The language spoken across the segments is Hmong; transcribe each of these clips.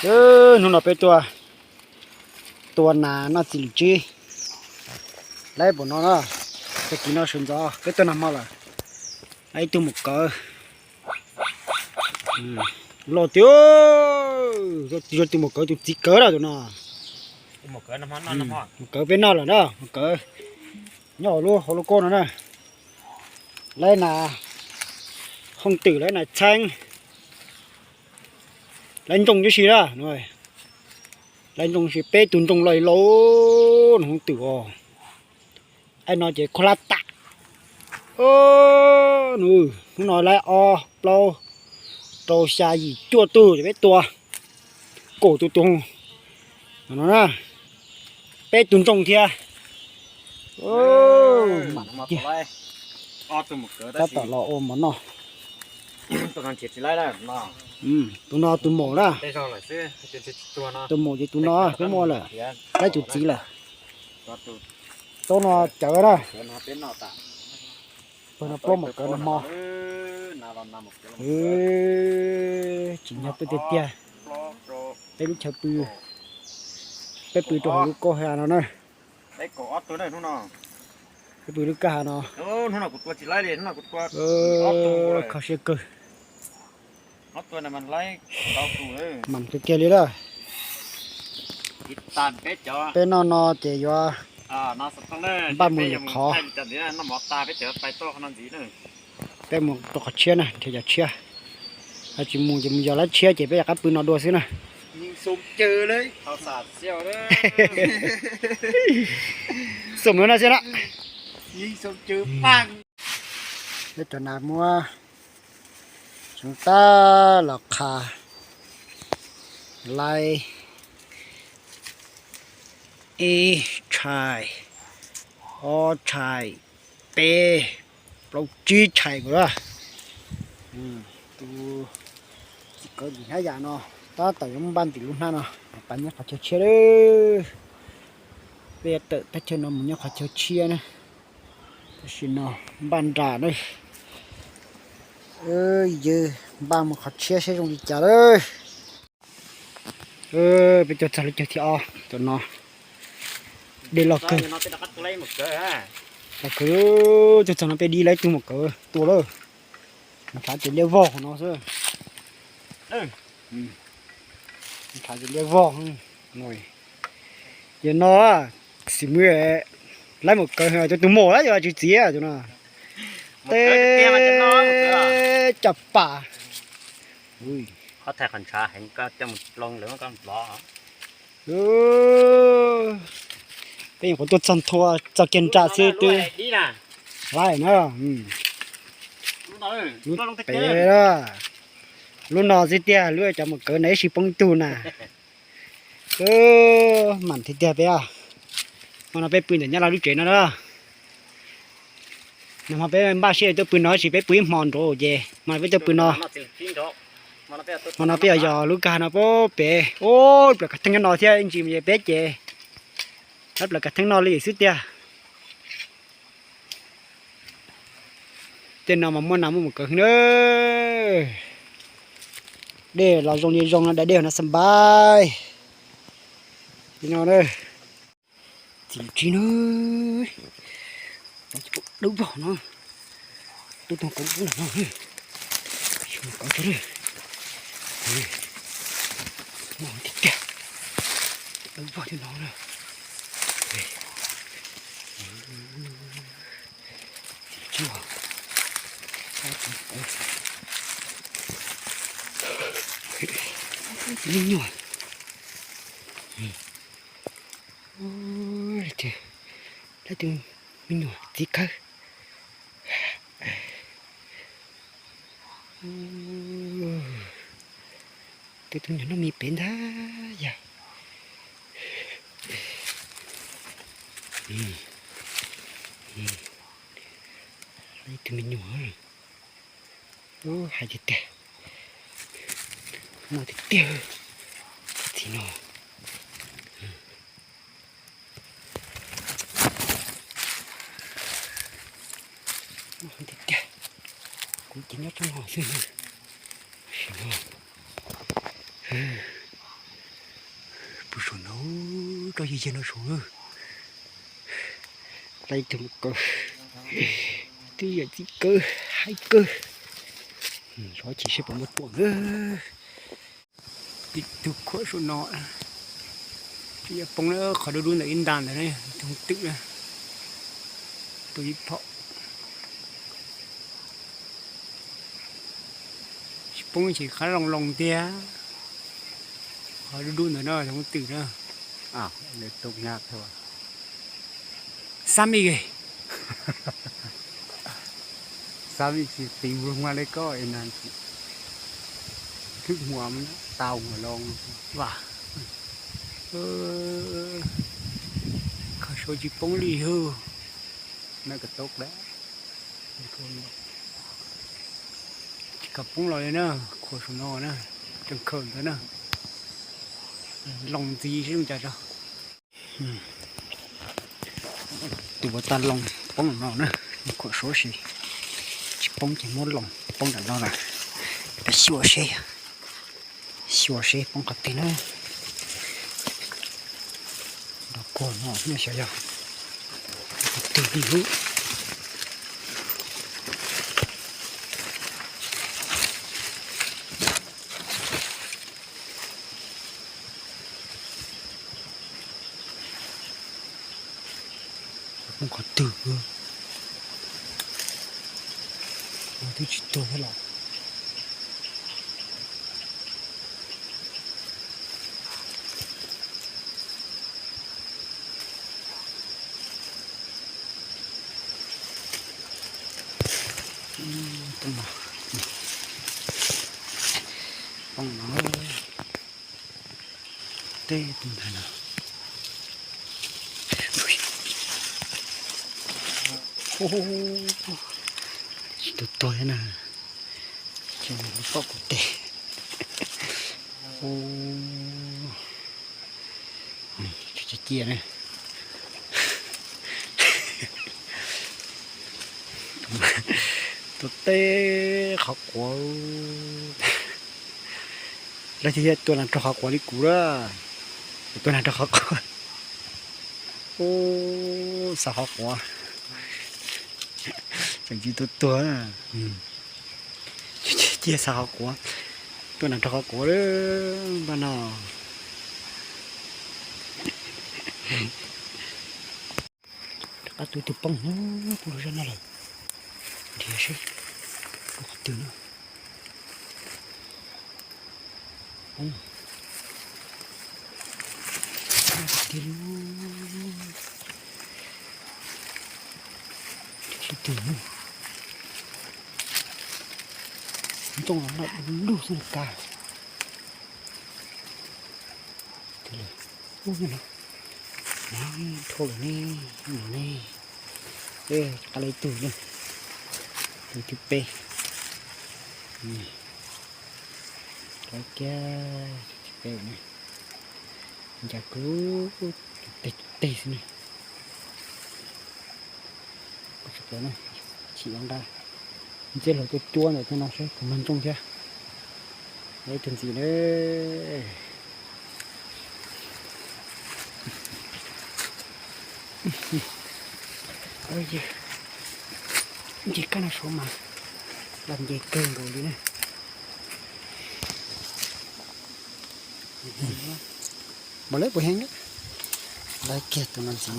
Hnub no peb tuaj tua nas noj txiv lwm tsib. Laib pum no na, tag kis no sawv ntxov peb tuaj nag hmo lawm. Laib ib tug maum kawv loj tiag, yog tus maum kawv tus txiv kawv na tus no. Maum kawv peb noj lawm na, maum kawv nyob hauv lub hauv lub koj no na. Laib nas hooj twm, laib nas txheeb, laib ntsooj tib si na. Laib ntsooj tib si, peb tug ntsooj loj li loj, nws hooj twm os. Aib no ces khaub hlab tas. Hnub no laib ob plaub rau xya yim cuaj tug ces peb tua kaum tus tus no na, peb tus ntsooj thiab. Mam tiag, tab tom los ua mov noj. Tus no tus maum na, tus maum ces tus no peb muaj lawm, laib tus txiv lawm. Taub no cawv na, pawg no plaub maum kawv nag hmo. Tsim nyog tuaj tiag tiag, peb lub chaw pw, peb pw rau hauv lub koj ha no na. Peb pw lub koj ha no, kho siab kawg. Mam kawg kiag li lawm. Peb noj no ces yuav npaj mus nyuam qhov. Peb mus rau qhov tshiab na, nrhiav cov tshiab. Ho tsis mus ces mus yos lab tshiab ces peb rov qab pw no dua xwb na. Xum no xwb na. Peb cov nas muab tseev tab los qha, laib ib tshais, ob tshais, peb, plaub tsib tshais nkaus lawm. Tus txiv kawv ntxim hnab yam no tab tom yuav npaj ntim lub hnab no pas nyob qhov chaw tshiab lawm. Peb yuav tawm thaj chaw no mus nyob qhov chaw tshiab na. Tam sim no npaj nram na, yawg npaj mus qhov tshiab saib zoo li cas lawm. Peb tuaj txog lub caij thib ob, cov no dej loj kawg. Loj kawg, tuaj txog no peb dib laib tug maum kawv tua lawm. Ntshav ces liab vog no xwb. Ntshav ces liab vog. Ces no xim mw laib maum kawv, tus maum lawm yog tsis txiv tus no. Teb caj pas. Peb nyuam qhuav tuaj txog nthua txog kiag nram xwb twb laib na. Lub pem, lub no xwb tiag, lub cov maum kawv na ib sij poob tug na. Mam thiab tiag peb. Hmo no peb pw ntawm Nyab Laj lub tsev no na. Nag hmo peb npaj siab tuaj pw no tab sis peb pw ib hmo nrad ces hmo no peb tuaj pw no. Hmo no peb yog yos lub kag no pem, ua plaws kav theej nyob no thiab ntsis mus ces peb ces, ua plaws kav theej no li xwb tiag. Tej no mas muaj nas muaj maum kawv heev na. Dej los zoo li zoo no, da dej no xab npais. Li no na. Txiv lwm tsib na. Dawb vog no. Tub tug kawv ntawm no. Xyov kawv tso na. Mos tiag tiag. Dawb vog thiab no na. Txiv lwm tsib. Txiv me nyuam. Lawv tus me nyuam txiv kawg. Tus tus nyuam no me pem ntag yog. Tus me nyuam. Hais tiag tiag, no tiag tiag, txiv no. Tiag tiag, kuv ces nyob rau no xwb na. Tam sim no, Yog yig no saud, lawv ib tug mus kaw, twb yog txim kawg, haib kawg. Xyov chim seb puas muaj ruam na. Ib tug khuam saum no, twb yuav poob na, qhov dub dub ntawm ib nta ntawd na, tus twm na, tus ib phom. Tsis poob ces qab loo loo tiag. Qhov dub dub ntawm no tus twm na. Xab me, xab me tsis tiv ua ma le koj es na, khwb muam tau muam loo. Vas, kho saud tsis poob li hwj. Na ka tau lawm. Tsis kam poob los li na, khuam saum no na, tseem khawm ntawd na. Loo ntxiv seb zoo cas tso. Tus uas tag loo poob no na, khuam saud si, tsis poob ces muab loo poob nram no na. Peb xyuas seb, xyuas seb poob qhov twg na. Nrov kuag no xyov yog qhov twg li lub. Poob qhov twg, twb tsis tuag thiab los. Poob no, poob no, tej tus ntawd no. Tsis tuag tuag thiab na, ces nws pom kuv tes. Cia na. Tuag teb qhov quav. Lawv thiaj tua nas rau qhov quav li kuv lawm. Tua nas rau qhov quav. Ub, xav qhov quav. Tseem tsis tuag tuag. Cia xav qhov quav. Tua nas rau qhov quav lawm npaj no. Rov qab tua ib tug poob, poob lub zog no lawm. Nrhiav seb poob qhov twg no. Poob tiag li. Nrhiav seb twg no. Ntoo los loj du lug xwb na kag. Ub, no, no, dhau lawm ne, no ne. Rov qab los ib tug na, tus thib peb. Rov kiag thib peb na, ncav kub teg teg xwb na. Chim nqa ntxiv los cua cua ntawm tej no seb puas mag ntsooj thiab. Ib tug ntxiv na. Nce kab no saud mas los nce kawg nkaus li na. Npaum li puas heev, lawv kiag tus no ntxiv.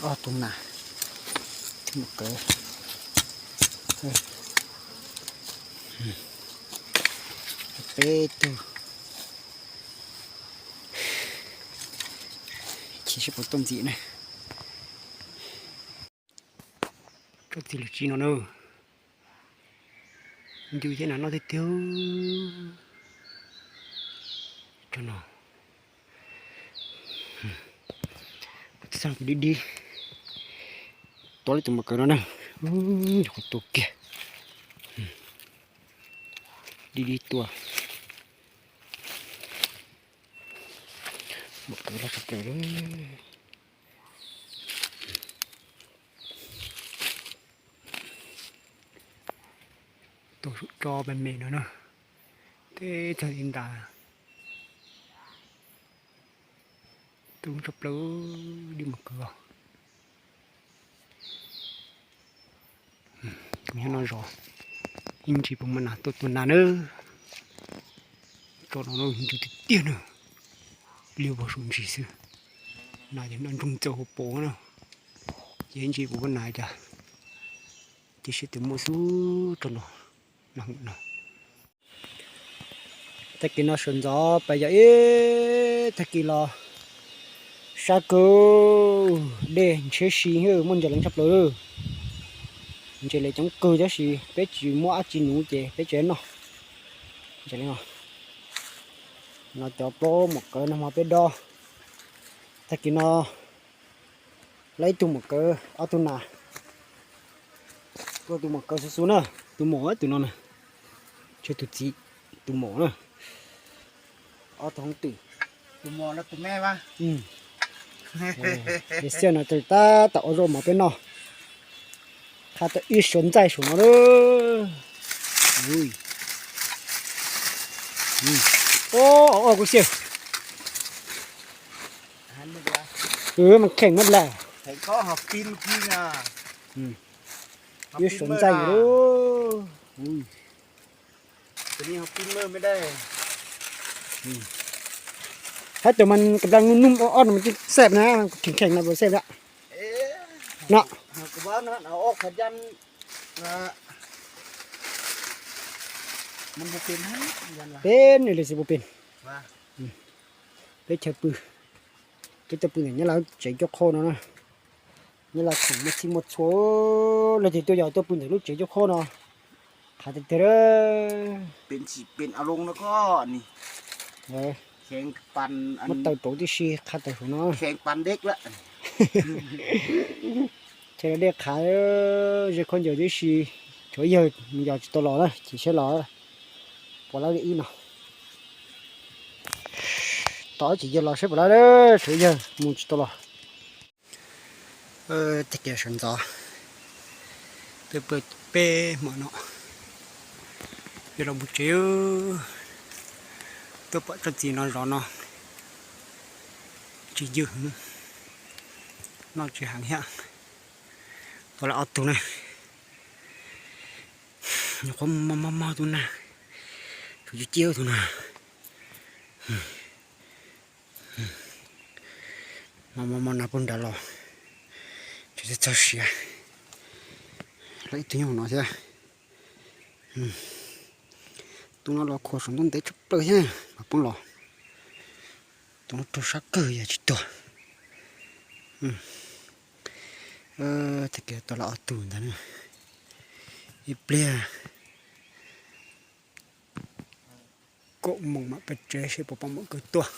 Ob tug nas, twb mus kawv. Peb tug. Chim seb puas tuaj ntxiv na. Tsob txiv lws tsi no na, ncu thiab nas noj tiag tiag. Tsob no, txaj dib dib, tua li tus mos kawv no na, nyuam qhuav tua kiag, dib dib tua. Mos kawv loj tshaj plaws li. Tua saum tso me me no na, teb tag li ntas. Tub tshaj plaws, dib mas kawg. Nyob no zov ib ntsis puas muaj nas tuaj tua nas nawb. Tso no ntws tiag tiag na, liab vog saum ntsis xwb. Nas ces noj ntsoog txaus hauv paus na, ces ib ntsis puas muaj nas cas, ces seb tus muaj xub tso no, nas hum no. Tag kis no sawv ntxov pais yog ib tag kis los sab kawg, dej ntshiab si, muaj ntses lees tshaj plaws. Ntses lees coob kawg tab sis peb tsis muaj dab tsi nuv ces peb tsis noj. Ntses lees no, cov plaub maum kawv nag hmo peb dob. Tag kis no lawv ib tug maum kawv ob tug nas, tus maum kawv xub xub na, tus maum tus no na, tshuav tus txiv, tus maum na, ob tug hoob twm. Xiaj no tab tom ua zaub mov peb noj. Qha tau ib suav ntxaij saum no lawm. Kuv xiaj, mas kheej mas lawm. Ib suav ntxaij lawm. Hab tus mas kab dab nub nub ob no mas xeb na, kheej kheej no xeb lawm no. Peb nws li xi pus pin, peb chaw pw, peb tuaj pw ntawm Nyab Laj tsev cuab qhab no na. Nyab Laj khoom muaj txhij muaj txhua, leej twg tuaj yog tuaj pw ntawm lub tsev cuab qhab no, qhav tiag tiag. Muab taw rauv tib si qhav tawm saum no. Tsheb dej qhav, ze khaub ncaws tib si, tshuav yawg mus yos tsis tau los na, chim siab los. Puas lawv li ib no, tos tsis yawg los saib puas lawv, tshuav yawg mus tsis tau los. Tag kis sawv ntxov tuaj pw peb hmo no, yuav los mus tsev. Tuaj pom tsob txiv no zov no, tsis ncw heev, noj tsis heev thiab. Tua lawm ob tug na, nyuam qhuav mos mos mos tus nag, tshuav ciaj ciaj tus nag. Mos mos mos nas puag nrad los, tsis txog siav. Lawv ib tug nyob hauv no thiab. Tus no los khuam saum ntuj ntev tshaj plaws thiab mas poob los. Tus no raug sab kawg yog tsis tuag. Tag kis tua lawm ob tug ntag na. Ib pliag kaum moos mam pem tsev seb puas pom maum kawv tuaj.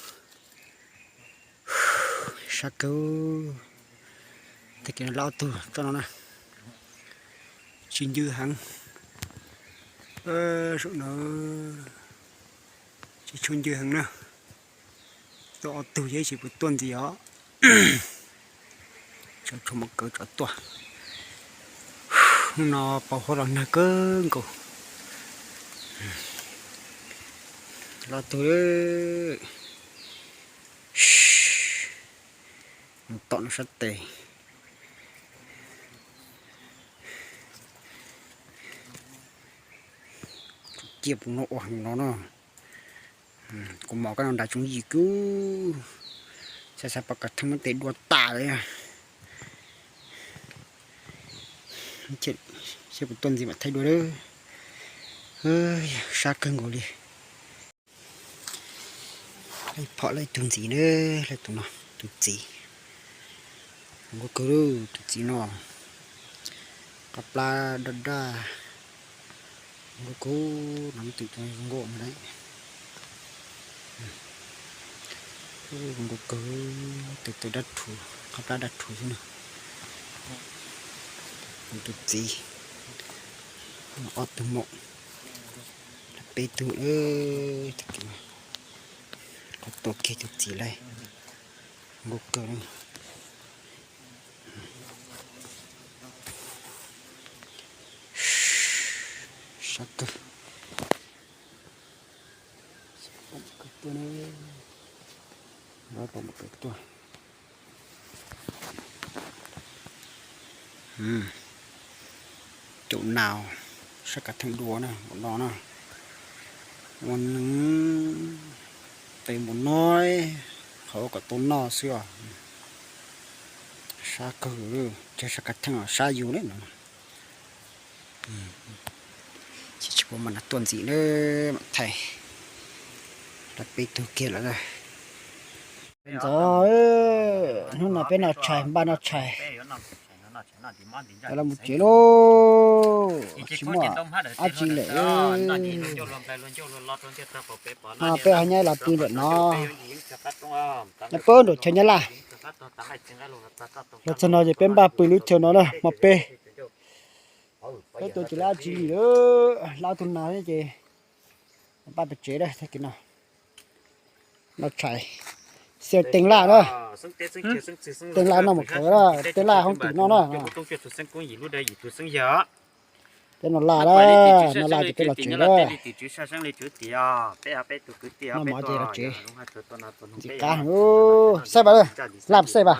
Sab kawg. Tag kis no lawm ob tug tsob no na, tsis ncw heev. Saum no tsis tshua ncw heev na. Tuaj ob tug ces tsis pom tuaj ntxiv os. Tshuav maum kawv tsov tuaj. Hnub no pos huab los nag kawg nkaus. Lawm ob tug, tom no sab tes. Ciaj puv no ua heev no na. Kuv mos koj no nrad tsoov yim kub, xav xav pom kav theej muab tes dua tas li. Seb puas tuaj ntxiv mam thaij dua lawm. Sab kawg nkaus li. Phom lawm ib tug ntxiv na, lawm tus no, tus txiv. Zoo nkauj kawg tus txiv no, qab plab daj daj. Zoo nkauj kawg, no twm zoo nkauj no. Zoo nkauj kawg, tus twm dab rhuv, qab plab dab rhuv xwb na. Tus txiv, ob tug maum, peb tug lawm. Qhov tua kiag tus txiv lawm, zoo nkauj kawg. Sab kawg. Pom kawg tuaj ne, pom kawg tuaj. Caum nas sab kav theej dua na, mus no na. Ua neeg tes mus no, qhov kom tau noj xwb os. Sab kawg, tseg sab kav theej sab yus ne no. Tsis pub mas tuaj ntxiv na, mam thaij rau peb tug kiag lawm. Ntxov, hnub no peb noj tshais, npaj noj tshais. Los mus tsev lauj, tsis muaj dab tsi lawm. No peb ho nyob los pw ntawm no. Nyob pem nraum chaw Nyab Laj. Los txog no ces peb npaj pw lub chaw no na, hmo peb. Peb tuaj tsis lab tsis li lawm, lab tug nas ces npaj pem tsev na, tag kis no. Noj tshais, xyaw teej laj na. Teej laj noj mus kawg, teej laj hoob twm no na. Peb noj laj na, noj laj ces peb los tsev na. Noj mov ces los tsev. Ntxim qab, saib pas, laj saib pas.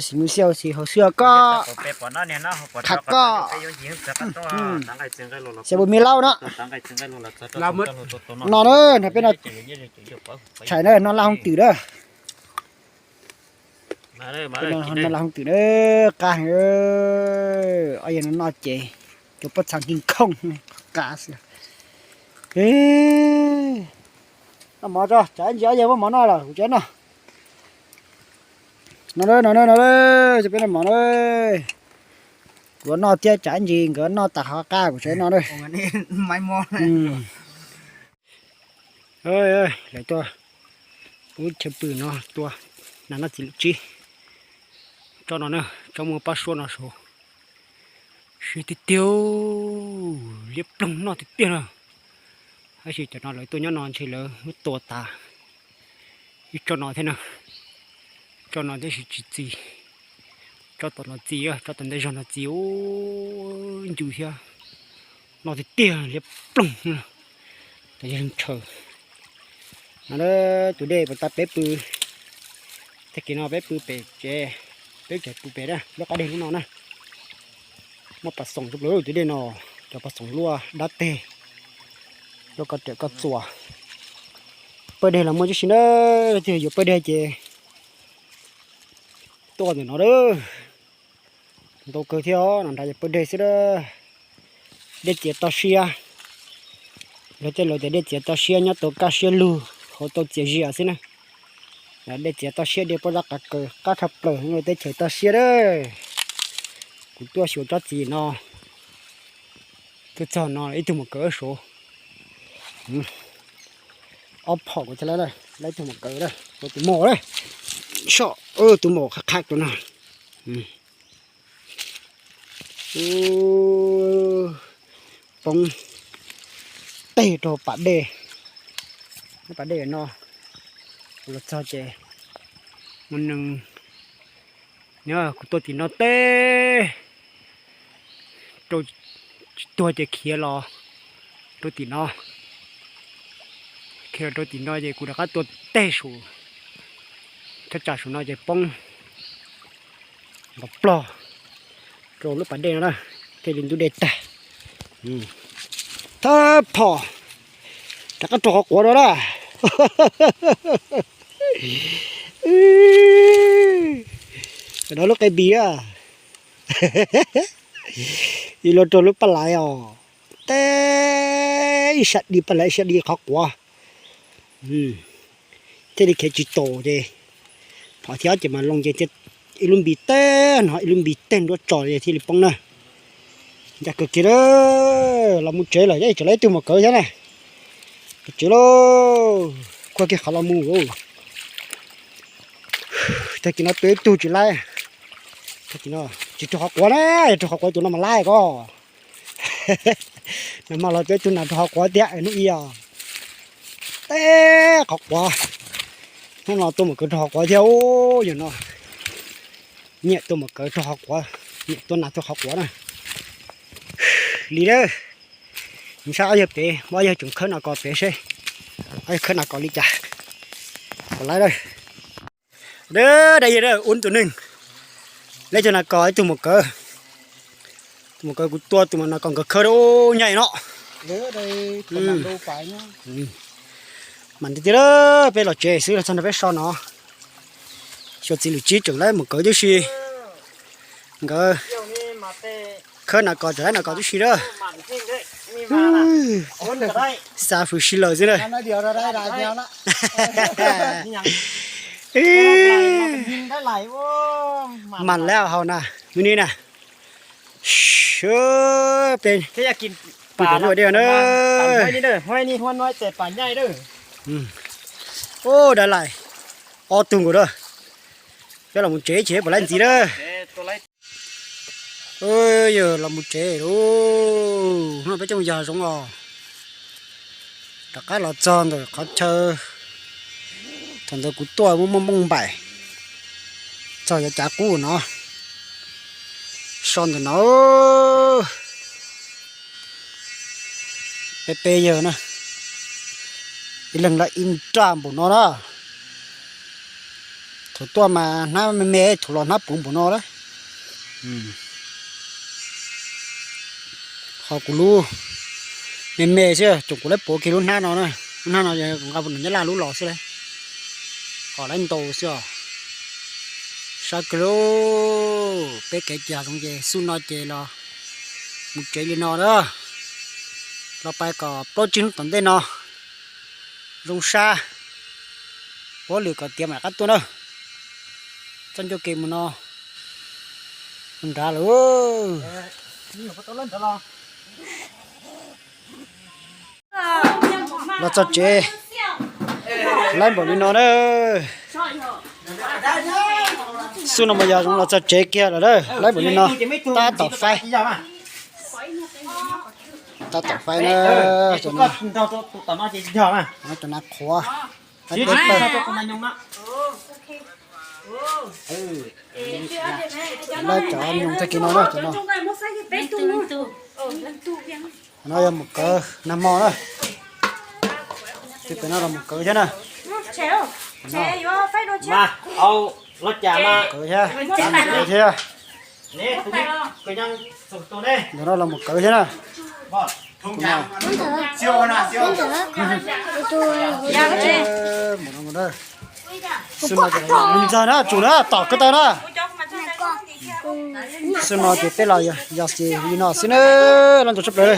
Xis mus xyaw xis haus xwb koj. Qhav koj. Xyaw ua me laub no. No na, no peb no tshais na, no laj hoob twm na. Peb no no laj hoob twm na, qab heev. Ob yawg no noj ces cov pob txha nkig nkhooj, qab xwb. Noj mov tso, tsam ib ntsis ob yawg muab mov noj lawm kuv tseem noj. No na, no na, no na, cov peb noj mov na. Kuv noj thiab tsam ib ntsis nkawd noj tas qhov qab kuv tseem noj na. Lawv tuaj ub chaw pw no tua nas noj txiv lwm tsib. Tsob no na, tsob muaj pab suab no saud. Siab tiag tiag, liab ploog noj tiag tiag na. Tab sis cov no lawv tuaj nyob no ntshe lawv muab tua tas ib tsob no thiab na. Tsob no tab sis tsis txi, tsob tom no txi, tsob tom ntej zog no txi ub, ncw thiab. Noj tiag tiag, liab ploog. Cov yawg ntshaw no, tus dej puas tas peb pw. Tag kis no peb pw pem tsev, peb tseem pw pem na, lub qab deg lub no na. Muaj pas xoom tshaj plaws tus dej no, cov pas xoom luaj dab teg, luaj koj riam koj txuas. Pawg deg los muaj tib si na, leej twg yuav pawg deg ces tuaj ntawm no lawm. Ntau kawg thiab, no nrad yog pawg deg xwb a. Dej txiav toj siab, luag tej laus tias dej txiav toj siab nyob tau kaj siab lug, hauv tau txias zias xwb na. Dej txiav toj siab dej pob zeb qav kaws qab tshaj plaws teb chaws toj siab a. Kuv tuaj xyuas tsob txiv no, tuaj txog no ib tug mus kawm suav. Ob phom kuv thiaj li lawv ib tug mus kawm, tus maum lawm, so, tus maum qhab qhab tus no. Poob teg rau pas dej, pas dej no. Kuv los txog ces mus neeg, kuv tuaj tim no teb rau, tsis tuag ces khiav los rau tim no. Khiav los rau tim no ces kuv rov qab tuaj teg saum, thaj tsam saum no ces poob npov plog rau lub pas dej no na, thiaj li ntub dej tag. Thab phom, rov qab rau qhov quav rau na. No lub qe npis a, ib lub rau lub paj lais os, teb ib sab di paj lais ib sab di qhov quav. Thiaj li khiav tsis taus ces phom thib ob ces mas loo ces ib lub npis teg no ib lub npis teg nruab tso ces thiaj li poob na. Ncaj kawg kiag, los mus tsev lawm, tseem lawv ib tug mus kawm thiab na. Tsev lauj, khuaj kiag qhov los mus. Tag kis no tua ib tug tsis laib, tsis rau qhov quav na, yog rau qhov quav tus no mas laib ko. Nag hmo los tua ib tug nas rau qhov quav thiab hnub ib os. Teb qhov quav, hnub no tua mus kawm rau qhov quav thiab. Yog no nyiam tua mus kawm rau qhov quav, nyiam tua nas tua qhov quav na. Li lawm, saib ob yawg pem, ob yawg tseem khawb nas kos pem seb ob yawg khawb nas kos li cas. Kom laib lawm. Dab yawg ua tus neeg, Peb cov nas kos ib tug mus kawv, tus mus kawv kuv tua tus nas kos nkawd khawb ub nyaij no. Mas tiag tiag, peb los tsev xwb los txog nrog peb so no. Xyuas txiv lwm tsib tseem laib mus kawv tib si, nkawd khawb nas kos tseem laib nas kos tib si na. Xa fws si lawm xwb na. Mas lawm hauv na, me ni na. Peb pw dej na. Ub, dab laim ob tug nkaus na. Peb los mus tsev ces pom laib ntxiv na. Yog los mus tsev lauj, hnub no peb coj mus yos zoov os. Rov qab los txog ntawm qhov chaw thaum ntawd kuv tuaj muaj muaj npais, txog yuav cav qub no. So ntawm no, peb peb yawg na, ib leeg lawv ib nrab npaum no na. Thaum tuaj mas hnab me me, thaum los hnab puv npaum no lawm. Ho kuv lub me me xwb, tsoom kuv lawv puv kiag lub hnab no na. Lub hnab no yog nqa mus nram Nyab Laj lub los xwb lauj. Ho lawv ntaus xwb os. Sab kawg lauj, peb kev yos zoov ces xub no ces los mus tsev li no na. Los pais kom plaub tsib hnub tom ntej no zoo sab, puav lwm kom tiav mam qab tuaj na. Txoj ncauj kev mus no, mus nrad lawm. Los txog tsev, laib npaum li no na. Xub no mas yog zoo los txog tsev kiag lawm na, laib npaum li no. Tab tom faib, tab tom faib na. Cov nas qhuav, laib cov nyoos tag kis no na, cov no. No yog mus kawv nag hmo na. Twb pem no los mus kawv thiab na. Kawv thiab, kawv thiab. Ntawm no los mus kawv thiab na. Xwb no ces mus ntxag na, tsum na, tom ko taw na. Xwb no ces peb los yos ces li no xwb na, loj ntsog tshaj plaws li.